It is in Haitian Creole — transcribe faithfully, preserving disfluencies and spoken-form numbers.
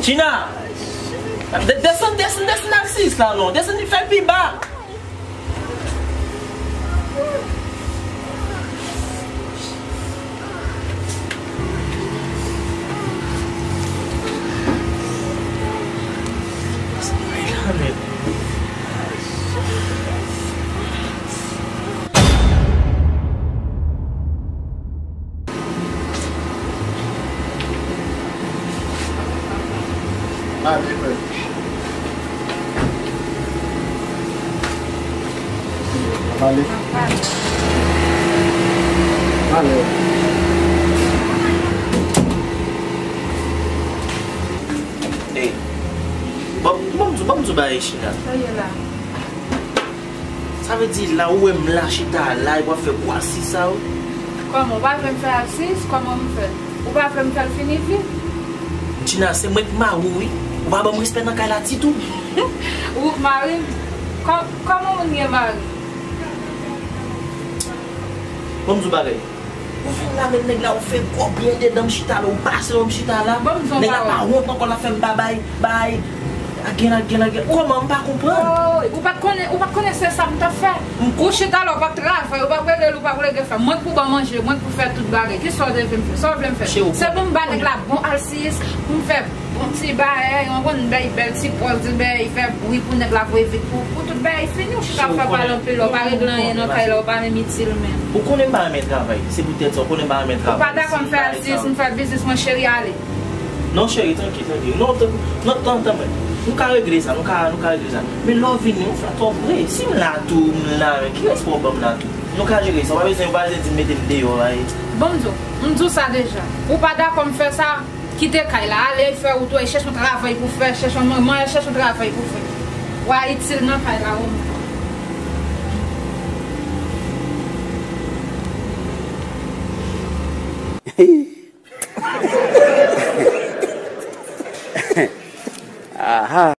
China! De-, desann, desann, desann aksiyis la non. Desann li fè l pi ba. Ale, frè. Ale. Ale. Ey, ban, ban m di w, ban m di w bagay, China. Sa ye la? Sa vle di la ou wè m la chita la epi w ap fè gwo asis sa yo? Kòman, ou pa vle m fè asis? Kòman m fè? Ou pa vle m fè l fini vit? China, se mwen k mari w wi. Ou pa ban m respè nan kay la ditou. Ou k mari m? Kò-, kòman moun gen mari? Ban m di w bagay. Ou vin la men nèg la, ou fè gwo byen dedan m chita la, ou pase m chita la. Nèg la pa wont ankò, l ap fè m babay, bay. Again, again, again. Kòman m pa konprann? Woy, ou pa t konnen, ou pa t konnen se sa m t ap fè. Ou chita la, ou p ap travay, ou p ap regle, ou p ap regle fè. Mwen k pou ban manje, mwen k pou fè tout bagay. Kisa w te vle m fè? Sa w vle m fè? Se pou m ba nèg la bon aksiyis, pou m fè bon ti bagay, yon bon bèl, bèl ti pòz, bèl fè bri pou nèg la voye vit pou, pou tout bagay fini. Ou chita ap fè pale anpil la, ou pa regle anyen nan kay la, ou pa menm itil menm. Ou konnen m pa renmen travay, se poutèt sa, ou konnen m pa renmen travay. Ou pa dakò m fè aksiyis, m fè biznis mwen, cheri, ale. Non, cheri, trankil, trankil. Non, tan, non, tan, tan, mwen. Nou ka regle sa, nou ka, nou ka regle sa. Men lè w vini, ou fè twòp vre. Si m la tou, m la, men ki respè w ban m la tou? Nou ka jere sa, ou pa bezwen, ou pa bezwen di m mete m deyò, ay. Bon, m di w, m di w sa deja. Ou pa dakò m fè sa? Kite kay la, ale fè wout ou, chèche yon travay pou fè, chèche yon manman, chèche yon travay pou fè. W a itil nan kay la, ou menm. Aha.